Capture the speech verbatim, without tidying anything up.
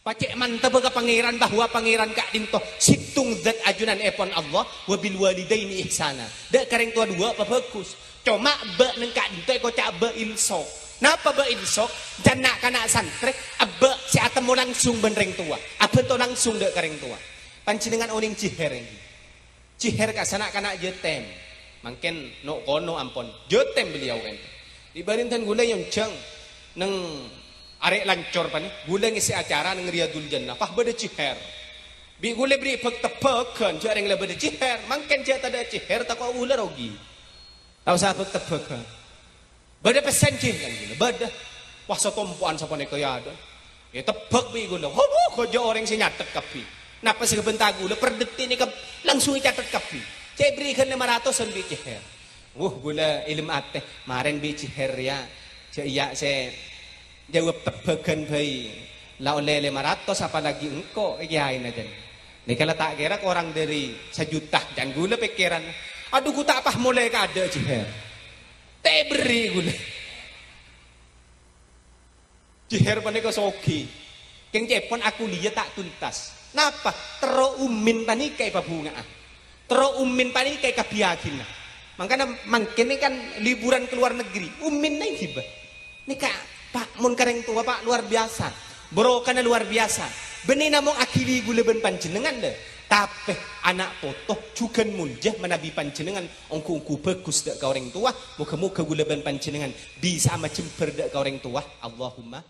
Pacè' mantebbhâ ka Pangèran bahwa Pangèran ka'dinto sèttong zat ajunanèpon Allah, "Wa bil walidaini ihsana." Dâ' ka rèng towa duwâ' pabhâghus. Coma bâ' neng ka'dinto èkoca' bâ' ilsok. Napa bâ' ilsok? Can na'-kana' santrè, bâ' sè atemmo langsung bân rèng towa, abhânto langsung dâ' ka rèng towa. Panjhennengngan onèng jihèr ènggi. Jihèr ka sana'-kana' jâtèm. Mangkèn no'-kono ampon. Jâtèm beliau kan. Di barintan ghulâ nyonjhâng neng arè' lancor panè. Ghulâ ngèsè acara neng Riyadul Jannah. Pas bâdâ jihèr. Bi' ghulâ bherri' bhâk-tebbhâghân, jâ' rèng la bâdâ jihèr. Mangkèn jâ' tadâ' jihèr, tako' ghulâ rogi. Ta' osa bhâk-tebbhâghân. Bâdâ pèssèna, jhi, kan ghulâ. Bâdâ. Wah, satompo'an sapanèka, ya, adâ. Ètebbhâk bi' ghulâ. Hobo, ghâjâ orèng sè nyatèt kabbhi. Napa sè èbhânta ghulâ, per detik nèka langsung ècatèt kabbhi. Cè' bherri'âghi lèma ratosan bi' jihèr. Wuh, ghulâ èlem atè. Marèn bi' jihèr, ya. Jâ' iyâ sè jâwâb tebbhâghân bhâi. La ollè lèma ratos, apalagi engko', kèyaèna, jân. Nèka la ta' kèra korang dâri sajuta, jân ghulâ pèkkèran. Adhu, ghu ta' pas molè kaadâ' jihèr. Tè' bherri' ghulâ. Jihèr panèka soghi. Kèng cèpon akuliyah ta' tuntas. Napa? Terro ummin panèka èpabhunga'a. Terro ummin panèka èkabbhiyâghina. Mangkana mangkèn nèka kan liburan ke luar negeri. Umminna èghibâ. Nèka, Pa', mon ka rèng towa, Pa', luar biasa. Barokana luar biasa. Bânnè namong aghili ghulâ bân panjhennengngan, lè. Tapè ana' poto jhughân molja manabi panjhennengngan ongghu-ongghu bhâghus dâ' ka orèng towa. Moghâ-moghâ ghulâ bân panjhennengngan bisa'a majembhâr dâ' ka orèng towa. Allahumma.